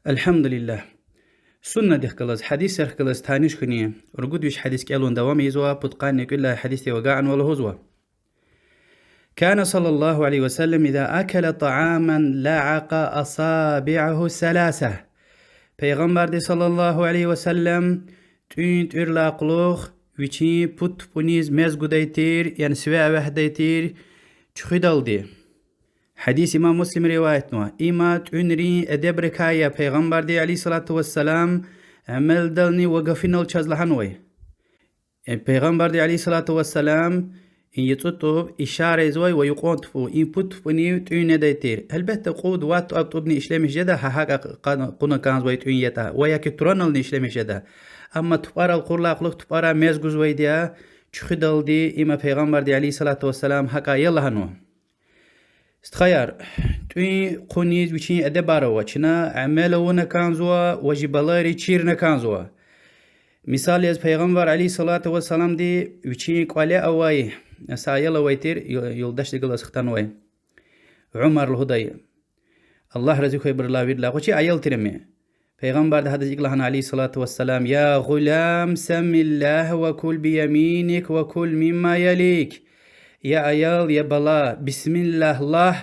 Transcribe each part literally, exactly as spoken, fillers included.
الحمد لله. Суннадихъ галаз, гьадисрихъ галаз таниш хьуни, ругуд виш гьадис кӀелун давам ийизва, пудкъанни кӀуьд лагьай гьадисдив агакьнава, лугьузва: كان صلى الله عليه وسلم إذا أكل طعاما لعق أصابعه الثلاثة. Пайгъамбарди صلى الله عليه وسلم тӀуьн тӀуьрдалай кьулухъ вичин пуд тупӀуниз мез гудай тир, яни сиве авахьдай тир, чуьхуьдалди. Гьадис имам Муслима риваятнава. Има тӀуьнрин эдебрикай я, Пайгъамбарди عليه الصلاة والسلام амалдални ва гафунал чаз лагьанвай. Э, Пайгъамбарди عليه الصلاة والسلام и яцӀу тупӀ ишара ийизвай ва юкьван тупӀу, и пуд тупӀунив тӀуьн недай тир. Гьелбетда, кьуд, вад тупӀ, тӀубни ишлемиш жеда, гьа гьакӀа къан-, кьуна кӀанзавай тӀуьн ятӀа, ва яки туранални ишлемиш жеда. Амма тупӀарал кьурла кьулухъ тупӀара мез гузвайди я, чуьхуьдалди, има Пайгъамбарди عليه الصلاة والسلام гьакӀа я лагьанва. Стхаяр, тӀуьн хъуниз вичин эдебар ава, чна амал авуна кӀанзава ва жи балайри чирна кӀанзава. Мисал яз, Пайгъамбар عليه الصلاة والسلامди вичин кӀвале авай, са аял авай тир, ю-, юлдашдихъ галаз хтанвай, Умар лугьудай, Аллагь рази хьуй абурулай, виридалай, гъвечӀи аял тир ам. Пайгъамбарди гьадаз икӀ лагьана عليه الصلاة والسلام: يا غلام سم الله وكل بيمينك وكل مما يليك. Я аял, я бала, бисмиллагь лагь,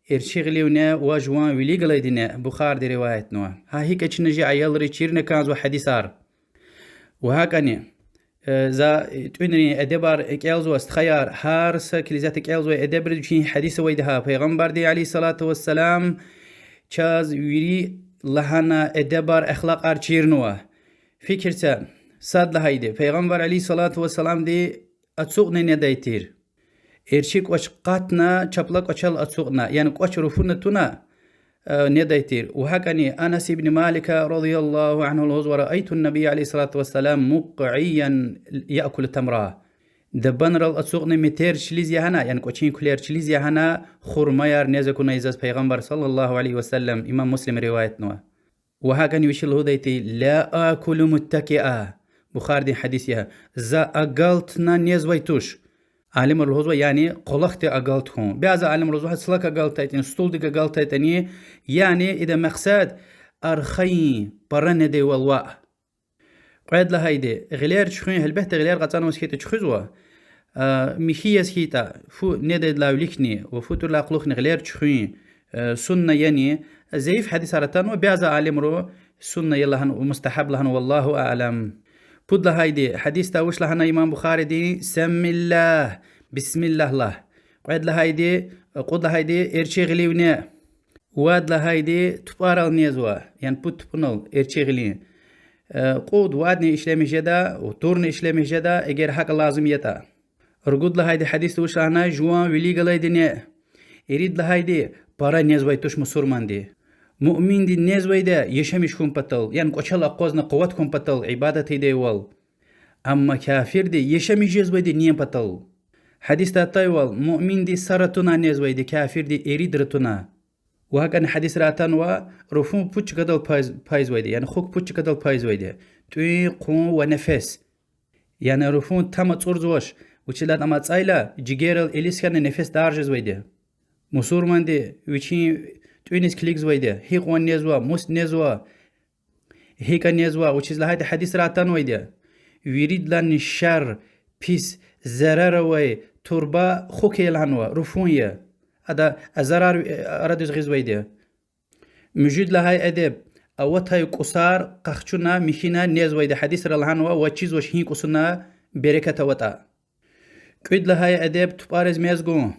эрчӀи гъиливни ва жуван вилик галайдини. Бухариди риваятнава. Гьа икӀ чна жи аялриз чирна кӀанзава гьадисар. Ва гьакӀни, э, за тӀуьнрин эдебар кӀелзава, стхаяр, гьар са килигзаватӀа кӀелзавай эдебриз вичин гьадис авайди я. Пайгъамбарди عليه الصلاة والسلام чаз вири лагьана эдебар, ахлакьар чирнава. Фикир це, сад лагьайди, Пайгъамбар عليه الصلاة والسلامди ацукьна недай тир. ЭрчӀи кӀвач къатна, чапла кӀвачел ацукьна, яни кӀвач руфуна туна, э, недай тир. Ва гьакӀни Анас ибн Малика رضي الله عنه лугьузва: رأيت النبي عليه الصلاة والسلام مقعيا يأكل تمرة. Дабанрал ацукьна метӀер чилиз ягъана, яни кӀвачин куьлер чилиз ягъана, хурмаяр нез акунай заз Пайгъамбар صلى الله عليه وسلم, имам Муслима риваятнава. Ва гьакӀни вичи лугьудай тир: لا آكل متكئا. Бухаридин гьадис я. За агалтна незвай туш. Алимри лугьузва, яни къвалахъди агалтун. Бязи алимри лугьузва, гьа цлак агалтайтӀани, стулдик агалтайтӀани, яни ида мексед архайин пара недайвал ваъ. Кьвед лагьайди, гъилер чуьхуьн, гьелбетда, гъилер кьацӀанваз хьайитӀа чуьхуьзва, а, михьи яз хьайитӀа, фу недайдалай виликни ва фу тӀуьрдалай кьулухъни гъилер чуьхуьн, э, сунна яни, зайиф гьадисар атанва, бязи алимри сунна я лагьана ва мустагьаб лагьана, والله أعلم. Пуд лагьайди, гьадисда вуч лагьана имам Бухаридин: سم الله, бисмиллагь лагь. Кьвед лагьайди, кьуд лагьайди, эрчӀи гъиливни. Вад лагьайди, тупӀарал незва, яни пуд тупӀунал эрчӀи гъилин. Э, кьуд, вадни ишлемиш жеда, турни ишлемиш жеда, эгер гьакӀ лазим ятӀа. Ругуд лагьайди, гьадисда вуч лагьана: жуван вилик галайди неъ. Ирид лагьайди, пара незвай туш мусурманди. Муъминди незвайди я яшамиш хьун патал, яни кӀвачел акъвазна къуват хьун патал, ибадат ийидайвал. Амма кафирди яшамиш жезвайди я нин патал. Гьадисда атайвал, муъминди садра туна незвайди, кафирди иридра туна. Ва гьакӀни гьадисра атанва, руфун пуд чкадал пайз-, пайзавайди, яни хук пуд чкадал пайзавайди. ТӀуьн, къун ва нефес. Яни руфун там ацӀурзавач, вучиз лагьайтӀа ам ацӀайла, жигерал илис хьана нефес дар жезвайди. Мусурманди вичин тӀуьниз килигзавайди, гьикьван незва, мус незва, гьикӀ незва, вучиз лагьайтӀа гьадисра атанвайди я. Виридалайни шар, пис, зарар авай турба хук я лагьанва, руфун я. Ада а зарар арадиз гъизвайди я. Муьжуьд лагьай эдеб: аватай кӀусар къахчуна, михьина незвайди, гьадисра лагьанва, ваз чизвач гьи кӀусуна берекат аватӀа. КӀуьд лагьай эдеб: тупӀариз мез гун.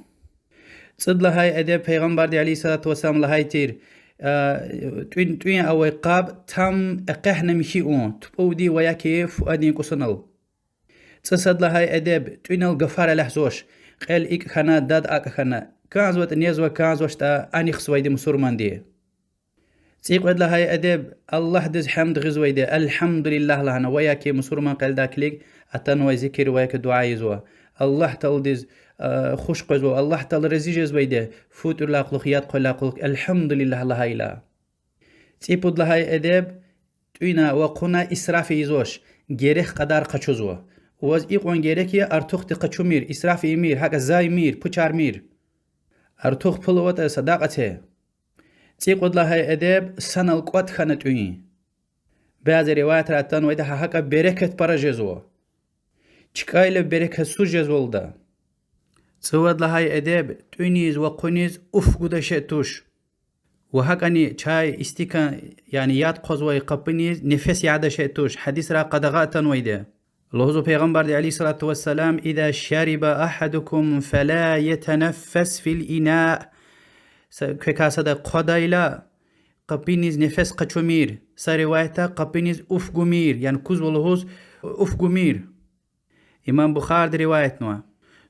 ЦӀуд лагьай эдеб: Пайгъамбарди عليه الصلاة والسلام лагьай тир, а, тӀуьн, тӀуьн авай къаб там экъегьна михьи авун, тупӀувди ва яки фуадин кӀусунал. ЦӀусад лагьай эдеб: тӀуьнал гафар алахьзавач, кьел икӀ хьана, дад акӀ хьана, кӀанзаватӀа незва, кӀанзавачтӀа анихзавайди мусурманди. ЦӀикьвед лагьай эдеб: Аллагьдиз гьамд гъизвайди, الحمد لله лагьана, ва яки мусурман кьилди килиг атанвай зикир ва яки дуьа ийизва. Аллагь Тааладиз, а, хуш къвезва, Аллагь Таала рази жезвайди, фу тӀуьрла кьулухъ, яд хъвайла кьулухъ الحمد لله лагьайла. ЦӀипуд лагьай эдеб: тӀуьна ва хъуна исраф ийизвач, герек кьадар къачузва. Ваз икьван герек я, артухди къачумир, исраф ийимир, гьакӀа зай мийир, пучармир. Артух пул аватӀа садакьа це. ЦӀикьуд лагьай эдеб: санал кӀватӀ хьана тӀуьн. Бязи риваятра атанвайди, гьа гьакӀа берекат пара жезва. ЧкӀайла берекатсуз жезвалда. ЦӀувад лагьай эдеб: тӀуьниз ва хъуниз уф гуда шей туш. Ва гьакӀани чай, истикан, яни яд хъвазвай къапуниз нефес яда шей туш. Гьадисра къадагъа атанвайди. Лугьузва Пайгъамбарди, عليه الصلاة والسلام: إذا شرب أحدكم فلا يتنفس في الإناء. Са-, квекай сада хъвадайла, къапуниз нефес къачумир. Са риваятда къапуниз уф гумир, яни кузва лугьуз уф гумир. Имам Бухариди риваятнава.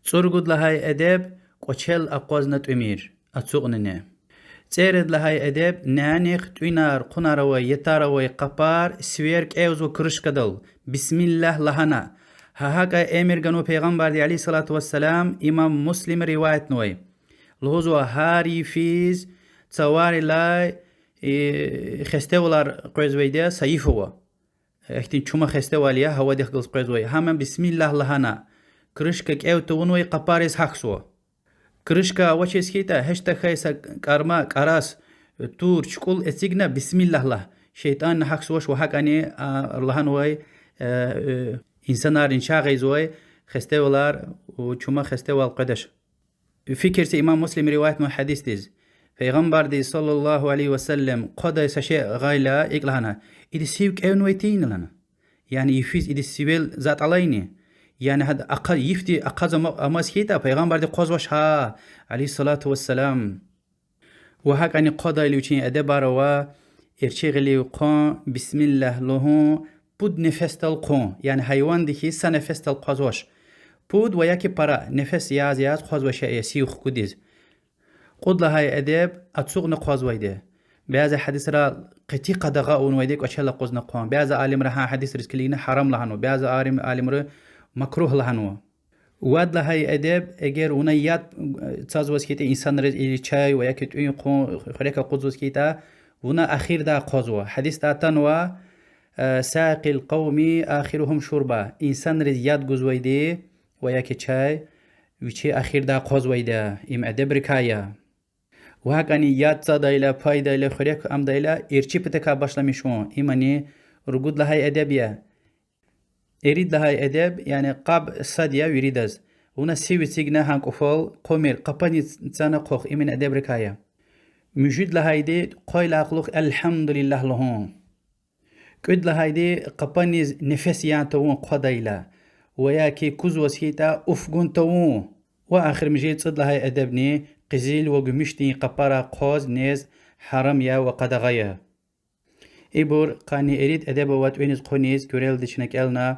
ЦӀуругуд лагьай эдеб: кӀвачел акъвазна тӀуьмир, ацукьнани. ЦӀерид лагьай эдеб: нянихъ тӀуьнар, хъунар авай, ятар авай къапар сивер кӀевзава крышкадал, бисмиллагь лагьана. Гьа гьакӀа эмир ганва Пайгъамбарди, عليه الصلاة والسلام, имам Муслима риваятнавай. Лугьузва: гьар йифиз цаварилай, э, хестевалар къвезвайди я са йиф ава. Ихьтин чума хестевал я, гьавадихъ галаз къвезвай. Гьам бисмиллагь лагьана, крышка кӀев тавунвай къапариз гьахьзава. Крышка авачиз хьайитӀа, гьич тахьай са кӀарма, кӀарас, тур, чукӀул эцигна, бисмиллагь лагь. ШейтӀанни гьахьзавач ва гьакӀани, а, лагьанвай, э, э, инсанарни чагъ ийизвай хестевалар, чума хестевал къведач. Фикир це имам Муслим риваятнавай гьадисдиз. Пайгъамбарди, صلى الله عليه وسلم, хъвадай са шей гъайила икӀ лагьана: иди сив кӀевнавай тийин лагьана. Яни йифиз иди сивел затӀ алайни? Яни гьада ахъа-, йифди ахъаз ама-, амаз хьайитӀа, Пайгъамбарди хъвазвач гьа, عليه الصلاة والسلام. Ва гьакӀани хъвадайла вичин эдебар ава: эрчӀи гъилив хъван, бисмиллагь лугьун, пуд нефесдал хъван, яни гьайванди хьиз са нефесдал хъвазвач. Пуд ва яки пара нефес яз-яз хъвазвай шей я сив хкудиз. Кьуд лагьай эдеб: ацукьна хъвазвайди. Бязи гьадисра къати къадагъа авунвайди кӀвачел акъвазна хъван. Бязи алимри гьа гьадисриз килигна гьарам лагьанва, бязи алим-, алимри макругь лагьанва. Вад лагьай эдеб: эгер вуна яд, э, цазваз хьайитӀа инсанриз, или чай ва яки тӀуьн-хъун, хуьрек акъудзаваз хьайитӀа, вуна эхирдай хъвазва. Гьадисда атанва: ساقي القوم آخرهم شربا. Инсанриз яд гузвайди ва яки чай вичи эхирдай хъвазвайди я. Им эдебрикай я. Ва гьакӀани яд цадайла, пайдайла, хуьрек амдайла, эрчӀи патахъай башламишун. Имани ругуд лагьай эдеб я. Ирид лагьай эдеб, яни къаб сад я виридаз. Вуна сив эцигна гьа кӀуфал хъвамир, къапани цана хъвах, имани эдебрикай я. Муьжуьд лагьайди: къвайла кьулухъ الحمد لله лугьун. КӀуьд лагьайди: къапаниз нефес ян тавун хъвадайла, ва яки кузваз хьайитӀа уф гун тавун. Ва эхиримжи цӀуд лагьай эдебни: къизил ва гуьмуьшдин къапара хъваз нез гьарам я ва къадагъа я. Ибур къанни ирид эдеб ава тӀуьниз-хъуниз, куьрелди чна кӀелна.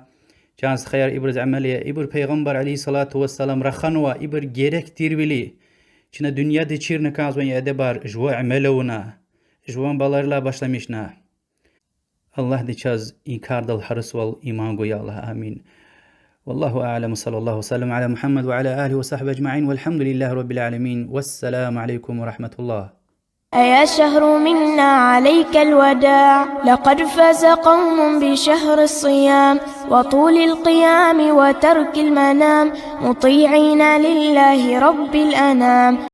Чан стхаяр, ибуруз амал ая, ибур Пайгъамбар, عليه الصلاة والسلام, раханва, ибур герек тирвиляй. Чна дуьньядиз чирна кӀанзавай и эдебар жува амал авуна, жуван балайрилай башламишна. Аллагьди чаз и кардал гьарисвал иман гуй, я Аллагь, амин. والله أعلم، وصلى الله وسلم على محمد وعلى آله وصحبه أجمعين، والحمد لله رب العالمين، والسلام عليكم ورحمة الله. أيا شهر منا عليك الوداع، لقد فاز قوم بشهر الصيام، وطول القيام وترك المنام، مطيعين لله رب الأنام.